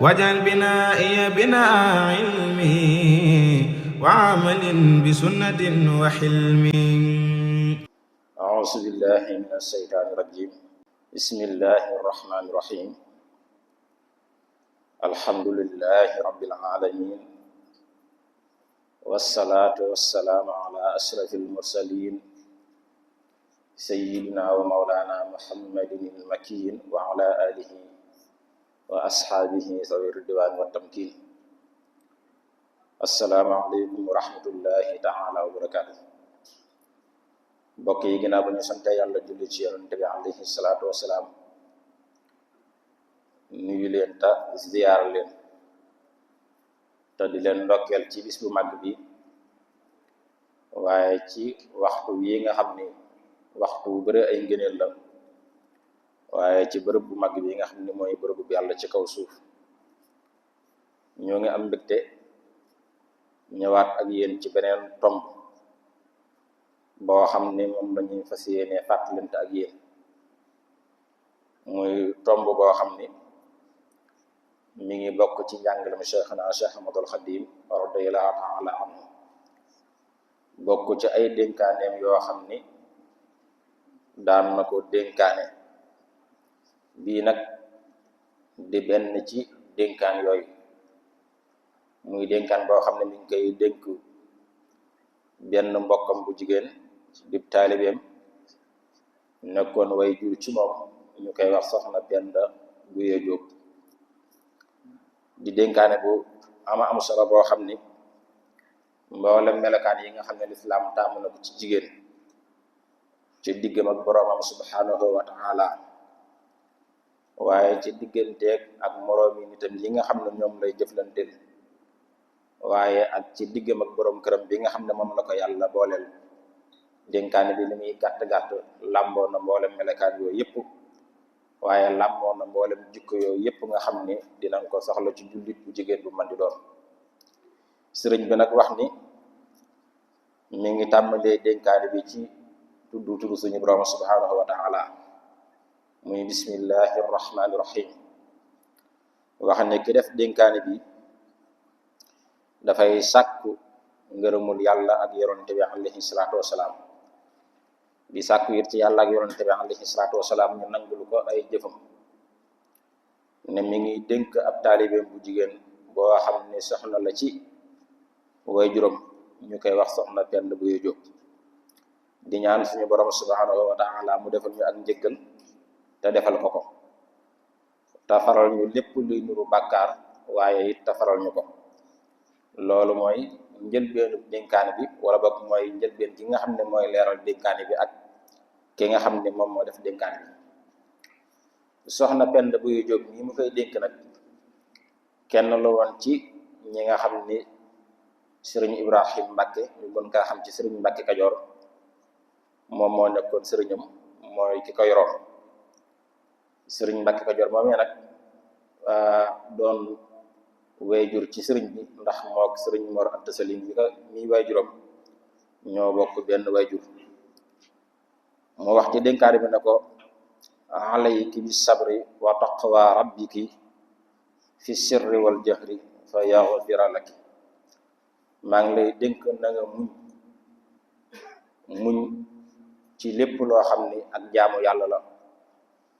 واجعل بنائي بناء علم وعمل بسنة وحلم. أعوذ بالله من الشيطان الرجيم. بسم الله الرحمن الرحيم. الحمد لله رب العالمين، والصلاة والسلام على أشرف المرسلين سيدنا ومولانا محمد المكين وعلى آله وأصحابه ذوي الرضوان والتمكين. السلام عليكم ورحمة الله تعالى وبركاته. mbokk yi ginnaaw ba ñu sante yàlla julli ci yonent bi alayhi salaatu wasalaam, nuyu leen ta ziyaar leen te di leen ndokkeel ci bis bu màgg bi, waaye ci waxtu wi nga xam ni waxtu bu bëri ay ngëneel la, waaye ci bërëb bu màgg bi nga xam ni mooy bërëb bu yàlla ci kaw suuf. ñoo ngi am mbégte ñëwaat ak yéen ci beneen tomb boo xam ni moom lañuy fas yéene fàttalante ak yéen, muy tomb boo xam ni mi ngi bokk ci njàngalem Cheikhna Cheikh Ahmadul Xadim radiyallahu taala anhu, bokk ci ay dénkaaneem yoo xam ni daan na ko dénkaane. bii nag di benn ci dénkaan yooyu, muy dénkaan boo xam ne mi ngi koy dénk benn mbokkam bu jigéen di taalibeem, nekkoon way jur ci moom, ñu koy wax soxna Penda Guye Jóob. di dénkaane bu ama am solo boo xam ni mboolem melokaan yi nga xam ne lislaam tàmm na ko ci jigéen ci diggam ak boroomam subhanahu wa taala, waaye ci digganteeg ak moroomi nitam yi nga xam ne ñoom lay jëflanteel, waaye ak ci diggam ak boroom këram bi nga xam ne moom la ko yàlla booleel. dénkaane bi li muy gàtt-gàtt làmboo na mboolem melokaan yooyu yëpp, waaye làmboo na mboolem jikko yooyu yëpp nga xam ni dinañ ko soxla ci jullit bu jigéen bu man di doon. sëriñ bi nag wax ni mi ngi tàmbalee dénkaane bi ci tuddu suñu borom subhanahu wa taala, muy bismillahi rahmani rahim. wax ne ki def dénkaane bi dafay sàkku ngërëmul yàlla ak yonent bi alayhi salaatu wasalaam, di sàkku it ci yàlla ak yonent bi alayhi salaatu wasalaam ñu nangul ko ay jëfam. ne mi ngi dénk ab taalibeem bu jigéen boo xam ne soxna la ci way juróom, ñu koy wax soxna Penda Guye Jóob. di ñaan suñu borom subhanahu wa taala mu defal ñu ak njëggal te defal ko ko, te faral ñu lépp luy nuru bàkkaar, waaye it te faral ñu ko. loolu mooy njëlbeenu dénkaane bi, wala boog mooy njëlbeen ki nga xam ne mooy leeral dénkaane bi ak ki nga xam ne moom moo def dénkaane bi. soxna Penda Guye Jóob ñi mu koy dénk nag kenn la woon ci ñi nga xam ni sëriñ Ibrahim Mbàkke, ñu gën kaa xam ci sëriñ Mbàkke Kajoor, moom moo nekkoon sëriñam, mooy ki ko yoroon. sëriñ Mbàkke Kajoor moomee nag doon wayjur ci sëriñ bi, ndax mook sëriñ Mor Anta Sali mi wayjuram ñoo bokk benn wayjur. mu wax ci dénkaane bi ne ko alayki bi sabri wa taqwa rabbiki fi sirri wal jahri fa yaghfira laki. maa ngi lay dénk na nga muñ ci lépp loo xam ni ak jaamu yàlla la,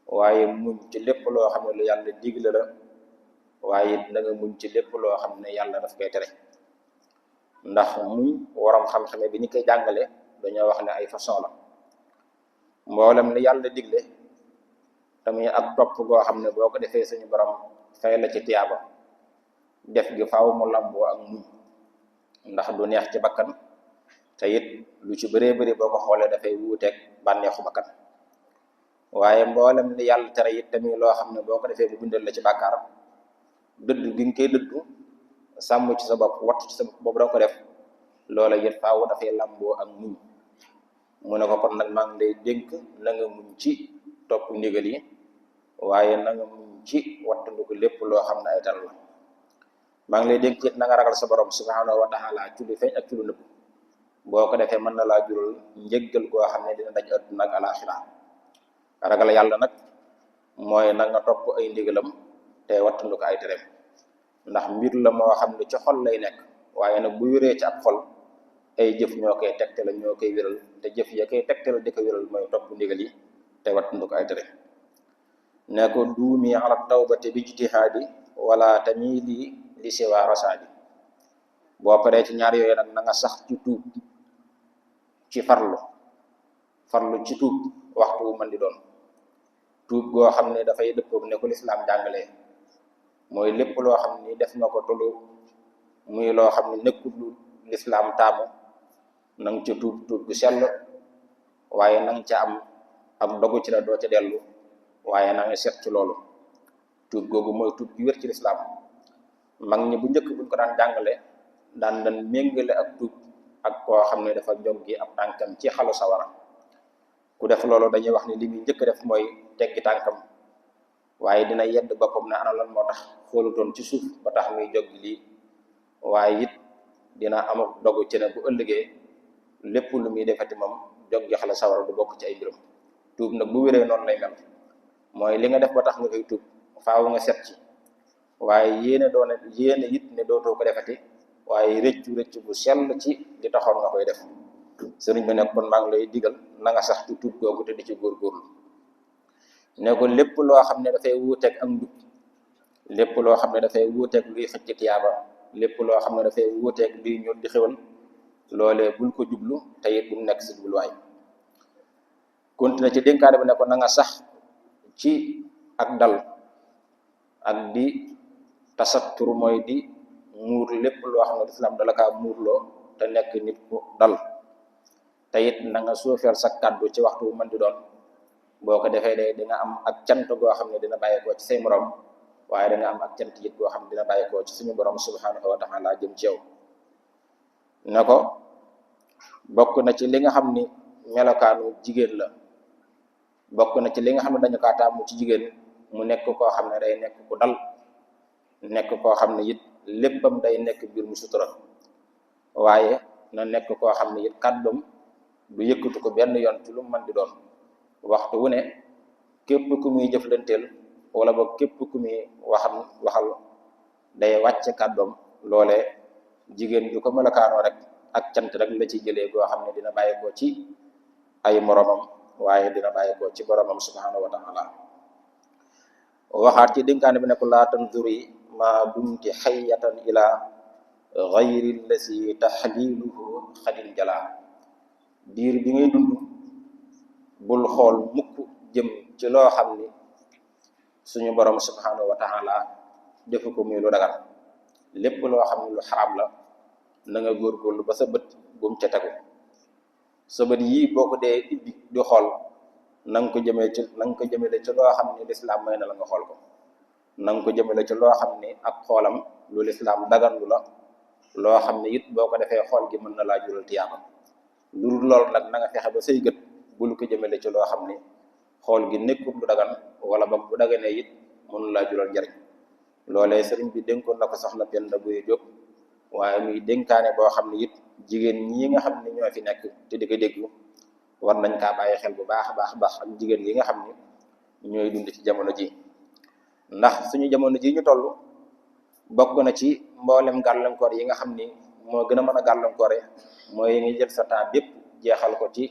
waaye muñ ci lépp loo xam ne lu yàlla digle la, waaye it na nga muñ ci lépp loo xam ne yàlla daf koy tere. ndax muñ waroom xam-xame bi ñu koy jàngale dañoo wax ne ay façon la. mboolem li yàlla digle tamit ak topp goo xam ne boo ko defee suñu borom fay la ci tiyaaba, def gi faaw mu lamboo ak muñ, ndax du neex ci bakkan, te it lu ci bëree bëri boo ko xoolee dafay wuuteeg bànneexu bakkan. waaye mboolem li yàlla tere it tamit loo xam ne boo ko defee bu bindal la ci bàkkaar, dëddu gi nga koy dëddu sàmm ci sa bopp, wattu ci sa bopp boobu da ko def, loola it faaw dafay lamboo ak muñ. mu ne ko kon nag maa ngi lay dénk na nga muñ ci topp ndigal yi, waaye na nga muñ ci wattandu ko lépp loo xam ne ay tar la. maa ngi lay dénk it na nga ragal sa borom subhanahu wa taala ci lu feeñ ak ci lu nëbb. boo ko defee mën na laa jural njëggal goo xam ne dina daj àdduna ak alaaxira. ragal yàlla nag mooy na nga topp ay ndigalam te wattandu ko ay tereem. ndax mbir la moo xam ne ci xol lay nekk waaye nag bu wéree ci ab xol ay jëf ñoo koy tegtale ñoo koy wéral te jëf ya koy tegtale di ko wéral mooy topp ndigal yi te wattandu ko ay tere ne ko duumi ala tawbati bi ijtihaadi wala tamili li siwa rasaadi boo paree ci ñaar yooyu nag na nga sax ci tuub ci farlu ci tuub waxtu wu mën di doon tuub goo xam ne dafay dëppoog ne ko lislaam jàngalee mooy lépp loo xam ni def nga ko tollu muy loo xam ne nekkul lu lislaam taamu nang ca tuub gu sell waaye nang ca am ak dogu ci la doo ca dellu waaye na nga seet ci loolu tuub googu mooy tuub gi wér ci lislaam mag ñi bu njëkk buñ ko daan jàngale daan méngale ak tuub ak koo xam ne dafa jog gi ab tànkam ci xalu sawara ku def loolu dañuy wax ni li muy njëkk def mooy teggi tànkam waaye dina yedd boppam ne ana lan moo tax xoolutoon ci suuf ba tax muy jog gi lii waaye it dina am dogu ci ne bu ëllëgee lépp lu muy defati moom jog gi xalu sawara du bokk ci ay mbiram tuub nag bu wéree noonu lay mel mooy li nga def ba tax nga koy tuub faaw nga set ci waaye yéene it ne dootoo ko defati waaye rëccu bu sell ci li taxoon nga koy def sëriñ bi nekk kon maa ngi lay digal na nga sax ci tuub googu te di ci góorgóorlu ne ko lépp loo xam ne dafay wuuteeg ak njub lépp loo xam ne dafay wuuteeg luy xëcc tiyaaba lépp loo xam ne dafay wuuteeg luy ñor di xewal loolee bul ko jublu te it bu nekk si jubluwaay continué ci dénkaane bi ne ko na nga sax ci ak dal ak di tasattur mooy di muur lépp loo xam ne lislaam dala kaa muurloo te nekk nit ku dal te it na nga suufeel sa kàddu ci waxtu bu mën di doon boo ko defee de dina am ak cant goo xam ne dina bàyyeekoo ci say morom waaye dina am ak cant it goo xam ne dina bàyyeekoo ci suñu borom subhanahu wa taala jëm ci yow ne ko bokk na ci li nga xam ni melokaanu jigéen la bokk na ci li nga xam ne dañu kaa taamu ci jigéen mu nekk koo xam ne day nekk ku dal nekk koo xam ne it léppam day nekk mbir mu sutura waaye na nekk koo xam ne it kàddum du yëkkatu ko benn yoon ci lu mu mën di doon waxtu wu ne képp ku muy jëflanteel wala ba képp ku muy waxal day wàcce kàddoom loole jigéen ju ko melokaanoo rek ak cant rek la ci jëlee goo xam ne dina bàyyi ko ci ay moromam waaye dina bàyyi ko ci boromam subhanahu wa taala waxaat ci dénkaane bi ne ko laa tanzuri ma dumti xayyatan ila gayri lasi taxliluhu xadil jala diir bi ngay dund bul xool mukk jëm ci loo xam ni suñu borom subhanahu wa taala defu ko muy lu dagal lépp loo xam ne lu xaraam la na nga góorgóorlu ba sa bët bu mu ca tegu sa bët yii boo ko dee ibbi di xool na nga ko jëmele ci loo xam ne lislaam may na la nga xool ko na nga ko jëmele ci loo xam ne ak xoolam lu lislaam daganlu la loo xam ne it boo ko defee xool gi mën na laa jural tiyaaba lu dul loolu nag na nga fexe ba say gët bul ko jëmele ci loo xam ne xool gi nekkul lu dagan wala ba bu daganee it mënu laa jural njariñ loolee sëriñ bi dénkoon na ko soxna Penda Boye Diop waaye muy dénkaane boo xam ne it jigéen ñi nga xam ne ñoo fi nekk te di ko déglu war nañ kaa bàyyi xel bu baax a baax ak jigéen yi nga xam ne ñooy dund ci jamono ji ndax suñu jamono ji ñu toll bokk na ci mboolem gàllankoor yi nga xam ni moo gën a mën a gàllankoore mooy ngi jël sa temps bépp jeexal ko ci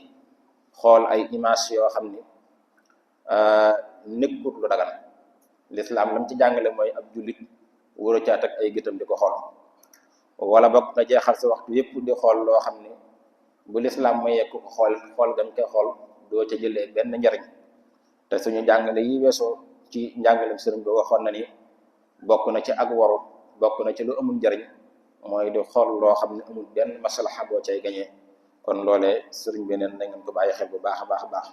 xool ay image yoo xam ni nekkut lu dagan lislaam lam ci jàngale mooy ab jullit wóor a caat ak ay gëtam di ko xool wala bokk nga jeexal sa waxtu yépp di xool loo xam ni bu lislaam mayee ko xool gañ koy xool doo ca jëlee benn njariñ te suñu jàngale yi weesoo ci njàngalem sëriñ bi waxoon na ni bokk na ci ak waru bokk na ci lu amul njariñ mooy di xool loo xam ne amul benn maslaxa boo cay gañee kon loolee sëriñ bi neen na ngeen ko bàyyi xel bu baax a baax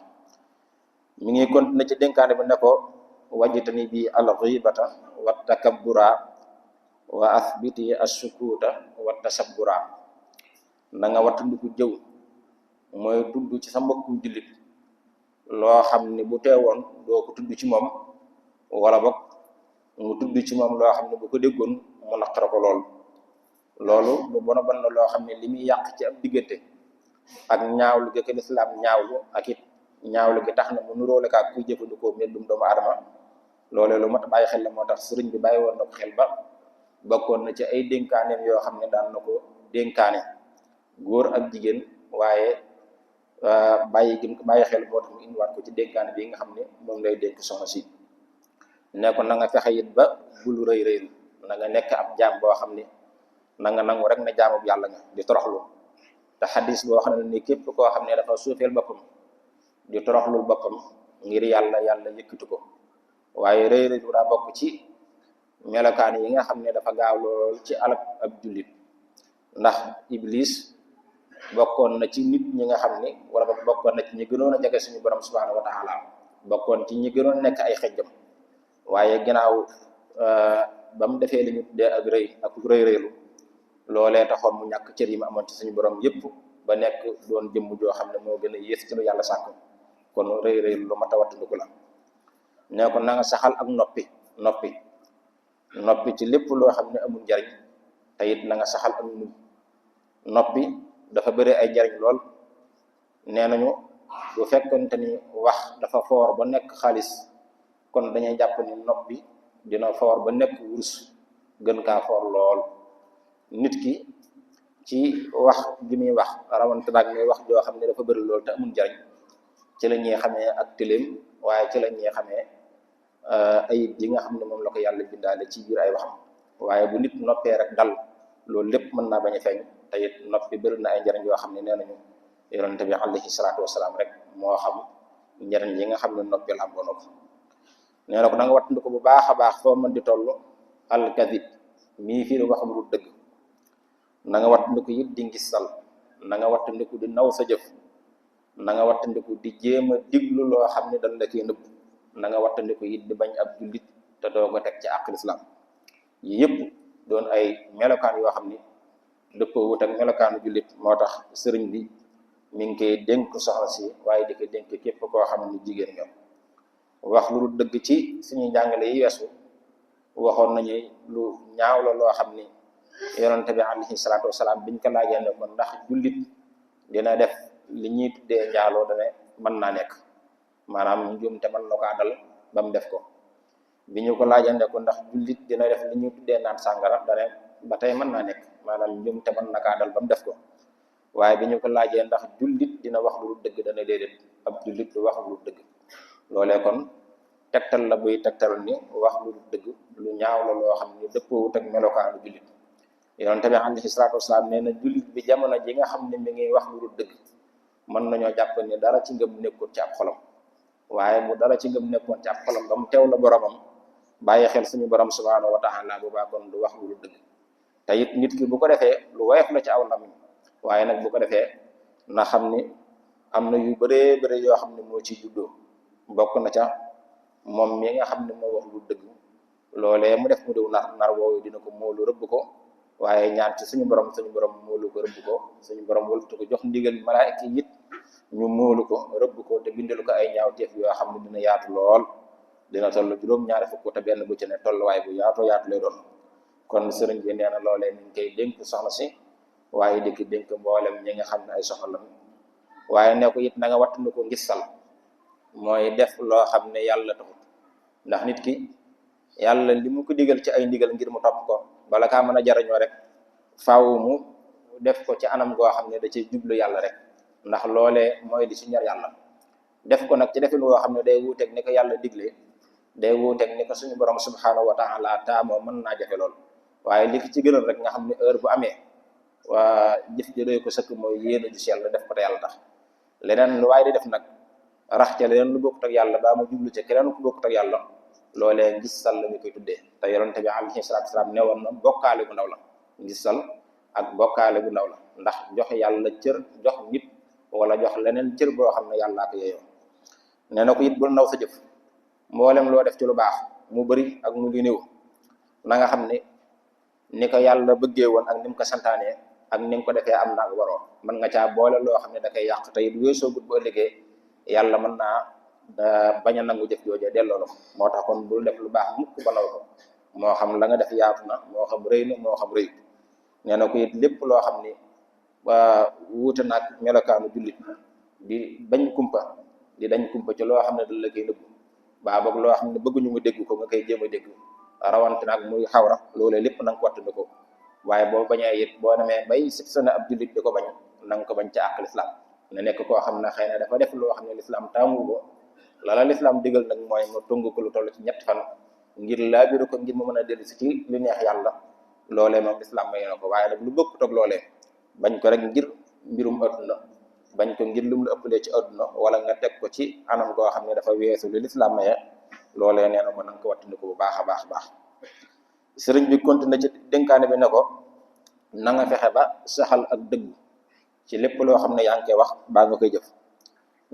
mi ngi continué ci dénkaane bi ne ko wajitani bi alxibata wa takabbura wa athbiti assukuuta wa tasabbura na nga wattandiku jëw mooy tudd ci sa mbokku jullit loo xam ni bu teewoon doo ko tudd ci moom wala bokk mu tudd ci moom loo xam ne bu ko déggoon mu naqara ko loolu lu bona bon la loo xam ne li muy yàq ci ab diggante ak ñaawlu gi ko lislaam ñaawlu ak it ñaawlu gi tax na mu nuróole kaa kuy jëfandikoo meddum doomu adama loolee lu mat bàyyi xel la moo tax sëriñ bi bàyyi woon na ko xel ba bokkoon na ci ay dénkaaneem yoo xam ne daan na ko dénkaane góor ak jigéen waaye bàyyi xel moo tax mu indiwaat ko ci dénkaane bi nga xam ne moom lay dénk soxna si ne ko na nga fexe it ba bul rëy rëylu na nga nekk ab jaam boo xam ne na nga nangu rek ne jaamub yàlla nga di toroxlu te xadis boo xam ne ni képp koo xam ne dafa suufeel boppam di toroxlul boppam ngir yàlla yëkkatu ko waaye rëy rëylu daa bokk ci melokaan yi nga xam ne dafa gaaw lool ci alab ab jullit ndax iblis bokkoon na ci nit ñi nga xam ne wala bokkoon na ci ñi gënoon a jege suñu borom subhanahu wa taala bokkoon ci ñi gënoon nekk ay xejjam waaye ginnaaw ba mu defee li ñu tuddee ak rëy ak rëy rëylu loolee taxoon mu ñàkk cër yi mu amoon ci suñu borom yépp ba nekk doon jëmm joo xam ne moo gën a yées ci lu yàlla sàkk kon rëy rëylu lu mat a wattandiku la ne ko na nga saxal ak noppi ci lépp loo xam ne amul njariñ te it na nga saxal ak muñ noppi dafa bëri ay njariñ lool nee nañu bu fekkonte ni wax dafa foor ba nekk xaalis kon dañuy jàpp ni noppi dina foor ba nekk wurus gën kaa foor lool nit ki ci wax gi muy wax rawante naag muy wax joo xam ne dafa bëri lool te amul njariñ ci la ñuy xamee ak tilim waaye ci la ñuy xamee ayib yi nga xam ne moom la ko yàlla bindaale ci biir ay waxam waaye bu nit noppee rek dal loolu lépp mën naa bañ a feeñ te it noppi bëri na ay njariñ yoo xam ne nee nañu yonente bi alayhi salaatu wasalaam rek moo xam njariñ yi nga xam ne noppi la amoon ko nee na ko da nga wattandiku bu baax a baax foo mën di toll alkadib mii fii wax lu dëgg na nga wattandiku it di ngistal na nga wattandiku di naw sa jëf na nga wattandiku di jéem a diglu loo xam ne dañ la koy nëbb na nga wattandiku it di bañ ab jullit te doo ko teg ci àqul islam yi yëpp doon ay melokaan yoo xam ni dëppoo wut ak melokaanu jullit moo tax sëriñ bi mi ngi koy dénk soxna si waaye di ko dénk képp koo xam ne jigéen nga wax lu dëgg ci suñuy njàngale yi weesu waxoon nañu lu ñaaw la loo xam ni yonente bi alayhi salaatu wasalaam biñ ko laajee ne ko ndax jullit dina def li ñuy tuddee njaaloo dane mën naa nekk maanaam njuumte mën na kaa dal ba mu def ko bi ñu ko laajee ne ko ndax jullit dina def li ñuy tuddee naan sàngara dane ba tey mën naa nekk maanaam njuumte mën na kaa dal ba mu def ko waaye bi ñu ko laajee ndax jullit dina wax lu dëgg dana déedéet ab jullit du wax lu dëgg loolee kon tegtal la buy tegtal ni wax lu dëgg lu ñaaw la loo xam ne dëppoowut ak melokaanu jullit yonente bi alayhi salaatu wasalaam nee na jullit bi jamono ji nga xam ne mi ngi wax lu dëgg mën nañoo jàpp ne dara ci ngëm nekkul ci ab xolam waaye mu dara ci ngëm nekkoon ci ab xolam ba mu teew la boromam bàyyi xel suñu borom subhanahu wa taala bu baax kon du wax lu dëgg te it nit ki bu ko defee lu woyof la ci aw lamiñ waaye nag bu ko defee na xam ni am na yu bëree bëri yoo xam ne moo ci juddoo bokk na ca moom mi nga xam ne moo wax lu dëgg loolee mu def mu diw nar woowu dina ko moolu rëbb ko waaye ñaan ci suñu borom moolu ko rëbb ko suñu borom wëltu ko jox ndigal malaaka yi it ñu moolu ko rëbb ko te bindalu ko ay ñaawteef yoo xam ne dina yaatu lool dina toll juróom-ñaari fukk te benn bu ci ne tolluwaay bu yaatu lay doon kon sëriñ bi nee na loolee ñu ngi koy dénk soxna si waaye di ko dénk mboolem ñi nga xam ne ay soxla waaye ne ko it na nga wattandiku ko ngistal mooy def loo xam ne yàlla taxut ndax nit ki yàlla li mu ko digal ci ay ndigal ngir mu topp ko bala kaa mën a jariñoo rek faaw mu def ko ci anam goo xam ne da cay jublu yàlla rek ndax loolee mooy li ci ñor yàlla def ko nag ci defin woo xam ne day wuuteeg ni ko yàlla digle day wuuteeg ni ko suñu borom subhanahu wa taala taamoo mën naa jafe lool waaye li ci gënal rek nga xam ne heure bu amee waa jëf ji doy ko sëkk mooy yéena ju sell def ko te yàlla tax leneen lu waaye di def nag rax ca leneen lu bokkut ak yàlla baa mu jublu ca keneen ku bokkut ak yàlla loolee ngistal la ñu koy tuddee te yonente bi alayhi salaatu wasalaam ne woon na bokkaale bu ndaw la ngistal ak bokkaale bu ndaw la ndax jox yàlla cër jox nit wala jox leneen cër boo xam ne yàllaa ko yeyoo nee na ko it bul ndaw sa jëf mboolem loo def ci lu baax mu bëri ak mu ngi néew na nga xam ne ni ko yàlla bëggee woon ak ni mu ko santaanee ak ni nga ko defee am na ak waroo mën nga caa boole loo xam ne da koy yàq te it weesoo gut bu ëllëgee yàlla mën naa bañ a nangu jëf jooje delloo la moo tax kon bul def lu baax mukk ba naw ko moo xam la nga def yaatu na moo xam rëy na moo xam rëy nee na ko it lépp loo xam ni ba wuute naag melokaanu jullit di bañ kumpa di dañ kumpa ci loo xam ne dañ la koy nëbbu baa boog loo xam ne bëgguñu mu dégg ko nga koy jéem a dégg rawante nag muy xawra loolee lépp na nga ko wattandiku waaye boo bañee it boo demee bay sipsone ab jullit di ko bañ na nga ko bañ ca àq lislaam ne nekk koo xam ne xëy na dafa def loo xam ne lislaam taamu ko lala lislaam digal nag mooy mu tung ko lu toll ci ñetti fan ngir laabiru ko ngir mu mën a dellu si ci li neex yàlla loolee moom lislaam may na ko waaye nag lu bëgg toog loolee bañ ko rek ngir mbirum adduna bañ ko ngir lu mu la ëppalee ci adduna wala nga teg ko ci anam goo xam ne dafa weesu li lislaam maye loolee nee na ko na nga ko wattandiku bu baax a baax a baax sëriñ bi continué ci dénkaane bi ne ko na nga fexe ba saxal ak dëggu ci lépp loo xam ne yaa ngi koy wax baa nga koy jëf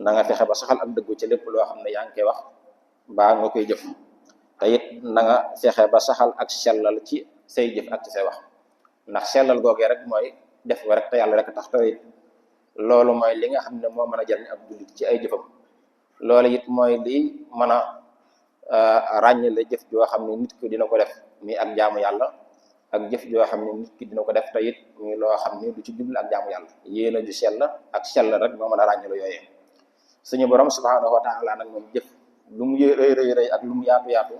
na nga fexe ba saxal ak dëggu ci lépp loo xam ne yaa ngi koy wax baa nga koy jëf te it na nga fexe ba saxal ak sellal ci say jëf ak ci say wax ndax sellal googee rek mooy def ko rek te yàlla rek tax te it loolu mooy li nga xam ne moo mën a jariñ ab jullit ci ay jëfam loolu it mooy li mën a ràññale jëf joo xam ne nit ki dina ko def muy ak jaamu yàlla ak jëf joo xam ne nit ki dina ko def te it muy loo xam ne du ci jublu ak jaamu yàlla yéena ju sell ak sell rek moo mën a ràññale yooyee suñu borom subhanahu wa taala nag moom jëf lu mu rëy rëy rëy ak lu mu yaatu yaatu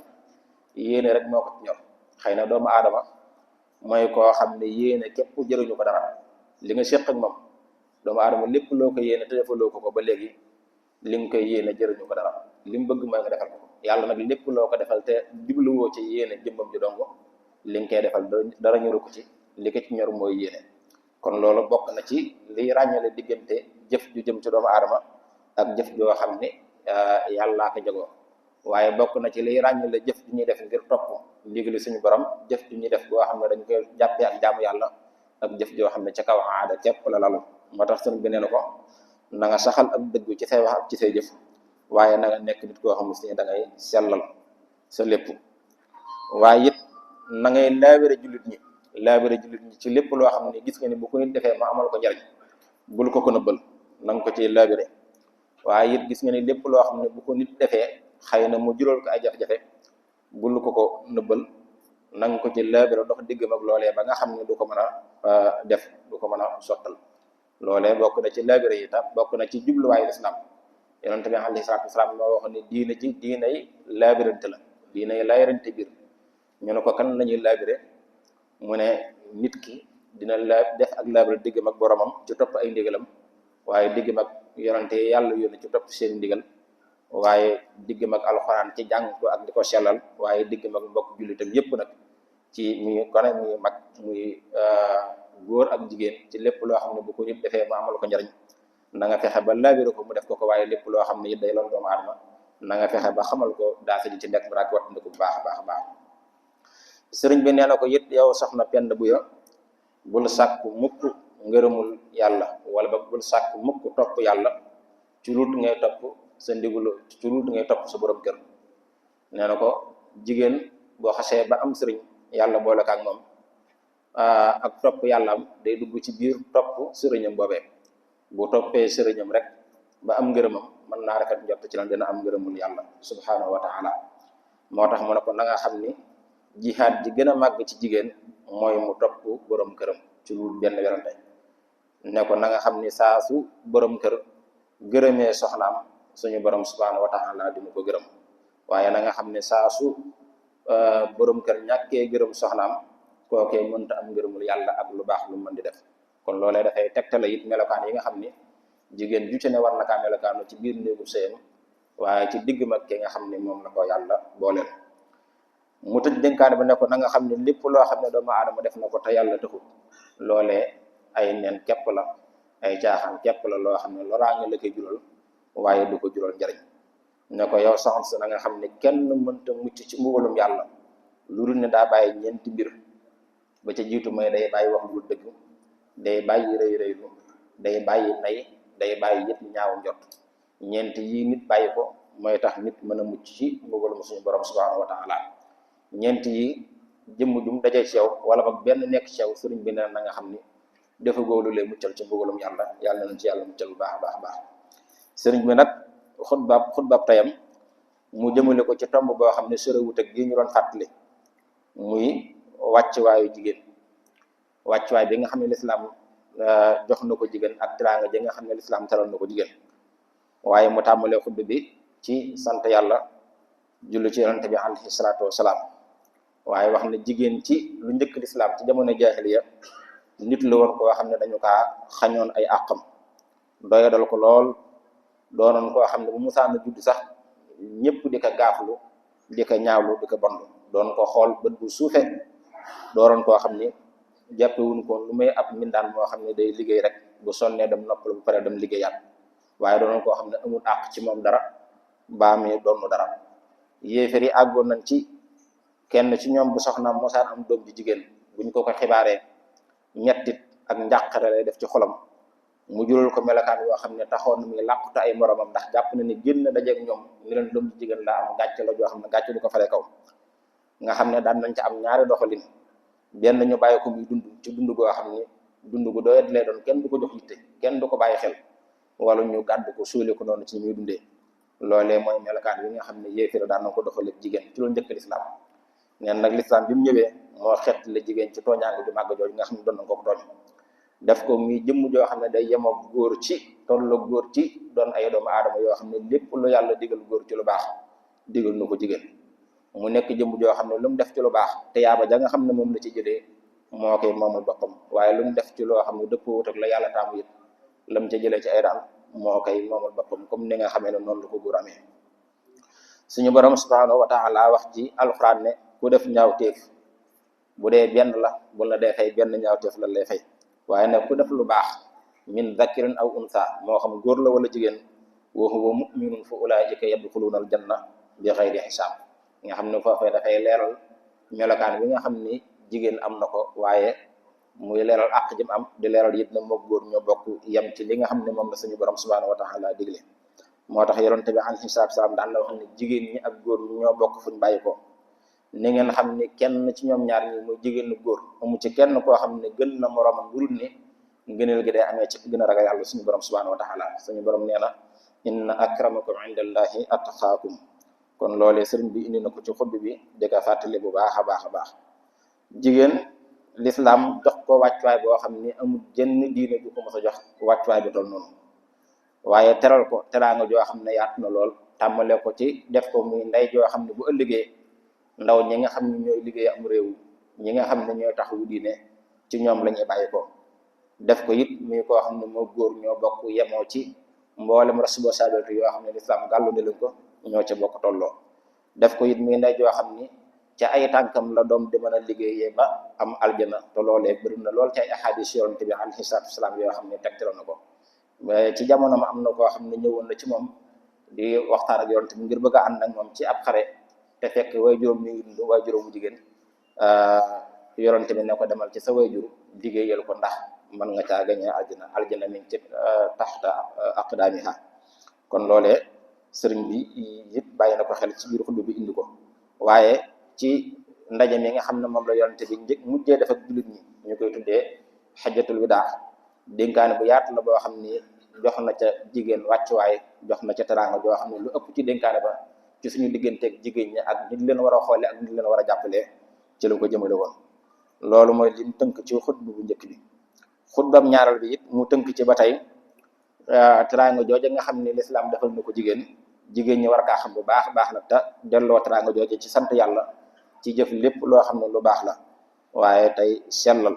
yéene rek moo ko ci ñor xëy na doomu aadama mooy koo xam ne yéene képp jëruñu ko dara li nga séq ak moom doomu aadama lépp loo ko yéene te defaloo ko ba léegi li nga koy yéene jëruñu ko dara li mu bëgg mooy nga defal ko yàlla nag lépp loo ko defal te jubluwoo ci yéene jëmmam ji dong li nga koy defal dara ñoru ko ci li ko ci ñor mooy yéene kon loolu bokk na ci liy ràññale diggante jëf ju jëm ci doomu aadama ak jëf joo xam ne yàllaa ko jagoo waaye bokk na ci liy ràññale jëf ju ñuy def ngir topp ndigali suñu borom jëf ju ñuy def boo xam ne dañ koy jàppee ak jaamu yàlla ak jëf joo xam ne ca kaw aada képp la lalu moo tax sëñ bi nee na ko na nga saxal ak dëggu ci say wax ak ci say jëf waaye na nga nekk nit koo xam ne da ngay sellal sa lépp waaye it na ngay laabire jullit ñi ci lépp loo xam ne gis nga ni bu ko nit defee ma amal ko njariñ bul ko nëbbal na nga ko ci laabire waaye it gis nga ni lépp loo xam ne bu ko nit defee xëy na mu jural ko ay jafe-jafe bul ko nëbbal na nga ko ci laabire dox diggam ak loolee ba nga xam ne du ko mën a def du ko mën a sottal loolee bokk na ci laabire yi tam bokk na ci jubluwaayu lislaam yonent bi alayhi salaatu wasalaam moo wax ne diina ji diinay laabirante la diinay laayarante biir ñu ne ko kan lañuy laabire mu ne nit ki dina def ak laabire diggam ak boromam ci topp ay ndigalam waaye diggam ak yonente yàlla yónni ci topp seen ndigal waaye diggam ak alxuraan ci jàng ko ak di ko sellal waaye diggam ak mbokk jullitam yépp nag ci muy gone muy mag muy góor ak jigéen ci lépp loo xam ne bu ko nit defee ma amal ko njariñ na nga fexe ba laabire ko mu def ko waaye lépp loo xam ne it day loolu doomu aadama na nga fexe ba xamal ko daasa ji ci nekk braak wattandi ko bu baax a baax a baax sëriñ bi nee na ko it yow soxna Penda Buya bul sàkku mukk ngërëmul yàlla wala ba bul sàkku mukk topp yàlla ci luut ngay topp sa ndigulu ci luut ngay topp sa borom kër nee na ko jigéen boo xasee ba am sëriñ yàlla boole ko ak moom ak topp yàlla am day dugg ci biir topp sëriñam boobee bu toppee sëriñam rek ba am ngërëmam mën naa rafet njort ci lan dina am ngërëmul yàlla subhanahu wa taala moo tax mu ne ko na nga xam ni jihaad ji gën a màgg ci jigéen mooy mu topp borom këram ci lu benn werante ne ko na nga xam ni saa su borom kër gërëmee soxnaam suñu borom subhanahu wa taala dina ko gërëm waaye na nga xam ne saa su borom kër ñàkkee gërëm soxnaam kookee mënta am ngërëmul yàlla ak lu baax lu mën di def kon loolee dafay tegtale it melokaan yi nga xam ni jigéen ju ci ne war na kaa melokaanu ci biir néegu sëyam waaye ci digg mag ki nga xam ne moom la ko yàlla booleel mu tëj dénkaane ba ne ko na nga xam ne lépp loo xam ne doomu aadama def na ko te yàlla taxul loolee ay neen képp la ay caaxaan képp la loo xam ne loraange la koy jural waaye du ko jural njariñ ne ko yow soxna si na nga xam ne kenn mënta mucc ci mbugalum yàlla lu dul ne daa bàyyi ñeenti mbir ba ca jiitu mooy day bàyyi wax lu dëgg day bàyyi rëy rëylu day bàyyi nay day bàyyi yëpp ñaaw njot ñeent yi nit bàyyi ko mooy tax nit mën a mucc ci mbugalum suñu borom subhanahu wa taala ñeent yi jëmm jum dajee ci yow wala boog benn nekk ci yow sëriñ bi nee na nga xam ni dafa góolu lay muccal ci mbugalum yàlla yàlla nañ ci yàlla muccal bu baax a baax a baax sëriñ bi nag xutbaab tayam mu jëmale ko ci tomb boo xam ne sorewut ak gi ñu doon fàttali muy wàccuwaayu jigéen wàccuwaay bi nga xam ne lislaam jox na ko jigéen ak teraanga ji nga xam ne lislaam teral na ko jigéen waaye mu tàmbalee xutba bi ci sant yàlla julli ci yonent bi alayhi salaatu wasalaam waaye wax ne jigéen ci lu njëkk lislaam ci jamono jaahiliya nit la woon koo xam ne dañu kaa xañoon ay àqam doyadal ko lool, doonoon koo xam ne bu musaana judd sax ñëpp di ko gaaflu di ko ñaawlu di ko bondu, doon ko xool bët bu suufe, doonoon koo xam ni jàppewuñ ko lu may ab mbindaan moo xam ne day liggéey rek bu sonnee dem noppalu bu pare dem liggéeyaat, waaye doonoon koo xam ne amul àq ci moom dara baa mi doonu dara. yéefar yi àggoon nañ ci kenn ci ñoom bu soxnaam mosaan am doom ji jigéen buñ ko xibaaree ñettit ak njàqare lay def ci xolam, mu jural ko melokaan yoo xam ne taxoon na muy làquta ay moromam ndax jàpp na ni génn dajeeg ñoom ni leen doom ji jigéen laa am gàcce la joo xam ne gàcce du ko faree kaw. nga xam ne daan nañ ca am ñaari doxalin, benn ñu bàyyi ko muy dund ci dund goo xam ne dund gu doyat lay doon, kenn du ko jox yitte, kenn du ko bàyyi xel, wala ñu gàddu ko suuli ko noonu ci muy dundee. loolee mooy melokaan bi nga xam ne yéefira daan na ko doxalee jigéen ci lu njëkk lislaam. neen nag lislaam bi mu ñëwee moo xet la jigéen ci tooñaange ju màgg jooju nga xam ne doon na ko tooñ, def ko muy jëmm joo xam ne day yemoo góor ci tolloo góor ci doon ay doomu aadama yoo xam ne lépp lu yàlla digal góor ci lu baax digal na ko jigéen. mu nekk jëmm joo xam ne lu mu def ci lu baax te yaaba ja nga xam ne moom la ci jëlee moo koy moomal boppam, waaye lu mu def ci loo xam ne dëppoo wut ak la yàlla taamu it lam ca jëlee ci ay daan moo koy moomal boppam, comme ni nga xamee ne noonu la ko góor amee. suñu borom subhanahu wa taala wax ci alxuraan ne ku def ñaawteef bu dee benn la bu la dee fay benn ñaawteef la lay fay, waaye nag ku def lu baax min zakirin aw unsa moo xam góor la wala jigéen wa huwa mu'minun fa ulaa'ika yadxuluuna aljanna bi xayri xisaab. nga xam ne foofee dafay leeral melokaan bi nga xam ni jigéen am na ko, waaye muy leeral àq jëm am di leeral it na moog góor ñoo bokk yem ci li nga xam ne moom la suñu borom subhanahu wa taala digle. moo tax yonent bi alayhi salaatu salaam daan la wax ne jigéen ñi ak góor ñi ñoo bokk fuñ bàyyi ko, ni ngeen xam ni kenn ci ñoom ñaar ñi muy jigéen góor amu ci kenn koo xam ne gën na moroomam dul ni ngëneel gi day amee ci gën a ragal yàlla suñu borom subhanahu wa taala. suñu borom nee na inna akramakum indallahi atqaakum. kon loolee sëriñ bi indi na ko ci xutba bi di ko fàttali bu baax a baax a baax. jigéen lislaam jox ko wàccuwaay boo xam ni amul jenn diine ju ko mos a jox wàccuwaay bi toll noonu, waaye teral ko teraanga joo xam ne yaatu na lool, tàmmale ko ci def ko muy ndey joo xam ne bu ëllëgee ndaw ñi nga xam ne ñooy liggéey am réew, ñi nga xam ne ñooy taxawu diine ci ñoom la ñuy bàyyi ko. def ko it muy koo xam ne moo góor ñoo bokk yemoo ci mboolem responsabilité yoo xam ne lislaam gàllu ne leen ko ñoo ca bokk tolloo. def ko it muy ndey joo xam ni ca ay tànkam la doom di mën a liggéeyee ba am aljana, te loolee bëri na lool ci ay ahadis yonent bi alayhi salaatu wasalaam yoo xam ne tegtal na ko. ci jamono ma am na koo xam ne ñëwoon na ci moom di waxtaan ak yonent bi ngir bëgg a ànd ak moom ci ab xare, te fekk way juróom mi ngi dund, way juróomu jigéen. yonent bi ne ko demal ci sa way jur liggéeyal ko ndax mën nga caa gañee aljana mi ngi ci taxta aqdaamiha. kon loolee sëriñ bi it bàyyi na ko xel ci biir xutba bi indi ko. waaye ci ndaje mi nga xam ne moom la yonent bi mujjee def ak jullit ñi ñu koy tuddee xajjatul widaa, dénkaane bu yaatu la boo xam ni jox na ca jigéen wàccuwaay, jox na ca teraanga joo xam ne lu ëpp ci dénkaane ba ci suñu digganteeg jigéen ñi ak nit leen war a xoole ak nit leen war a jàppalee ci la ko jëmale woon. loolu mooy lim tënk ci xutba bu njëkk bi. xutbam ñaaral bi it mu tënk ci ba tey teraanga jooje nga xam ne lislaam defal na ko jigéen ñi war kaa xam bu baax baax nag te delloo teraanga jooje ci sant yàlla ci jëf lépp loo xam ne lu baax la, waaye tey sellal.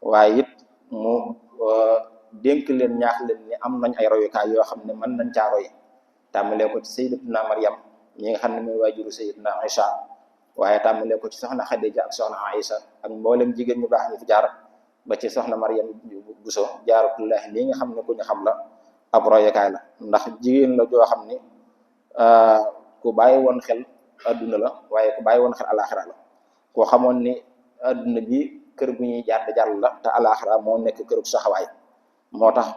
waaye it mu dénk leen ñaax leen ni am nañ ay royukaay yoo xam ne mën nañ caa roy, tàmbalee ko ci sayyidatuna Maryam ñi nga xam ne mooy waajuru sayyidatuna Aïcha, waaye tàmbalee ko ci soxna Xadija ak soxna Aïcha ak mboolem jigéen ñu baax ñi fi jaar ba ci soxna Maryam Buso jaaratullahi li nga xam ne ku ñu xam la ab royukaay la, ndax jigéen la joo xam ni ku bàyyi woon xel adduna la, waaye ku bàyyi woon xel alaxira la. koo xamoon ni adduna bi kër gu ñuy jàll la, te alaxira moo nekk kërug saxawaay. moo tax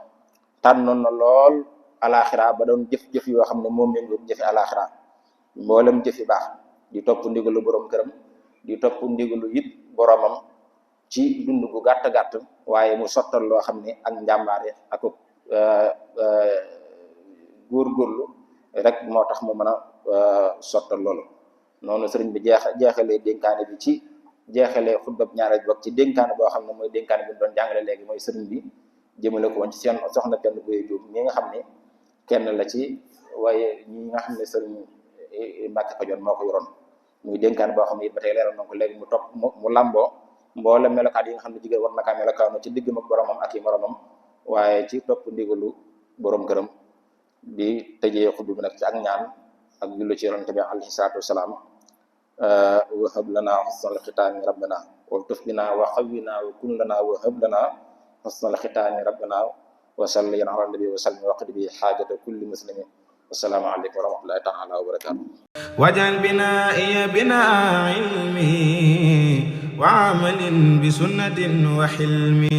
tànnoon na lool alaxira ba doon jëf-jëf yoo xam ne moom méngoog jëfi alaxira, mboolem jëfi baax di topp ndigalu borom këram, di topp ndigalu it boromam ci dund gu gàtt-gàtt, waaye mu sottal loo xam ne ak njàmbaare ak góorgóorlu rek moo tax mu mën a sottal loolu. noonu sëriñ bi jeexalee dénkaane bi ci jeexalee xutbab ñaareel bokk ci dénkaane boo xam ne mooy dénkaane bi ñu doon jàngale léegi, mooy sëriñ bi jëmale ko woon ci seen soxna Penda Boye Diop ñi nga xam ne kenn la ci waaye ñi nga xam ne sëriñ Mbàkke Kajoor moo ko yoroon. muy dénkaan boo xam ne it ba tey leeral na ko léegi mu topp mu làmboo mboolem melokaan yi nga xam ne jigéen war na kaa melokaanu ci diggam ak boromam ak i moromam waaye ci topp ndigalu borom këram di tëjee xutba bi nag ci ak ñaan ak jullu ci yonente bi alayhi salaatu wasalaam wahab lana husnal xitaami rabbana waltuf bina wa xawwina wa kun lana wahab lana husnal xitaami rabbana wa salli ala nabi wa sallim waqdi bi xaajata kulli muslimin assalaamu aleykum wa rahmatullahi taala wa barakatuh wajal binaa'iya binaa ilmi wa amalin bi sunnatin wa xilmi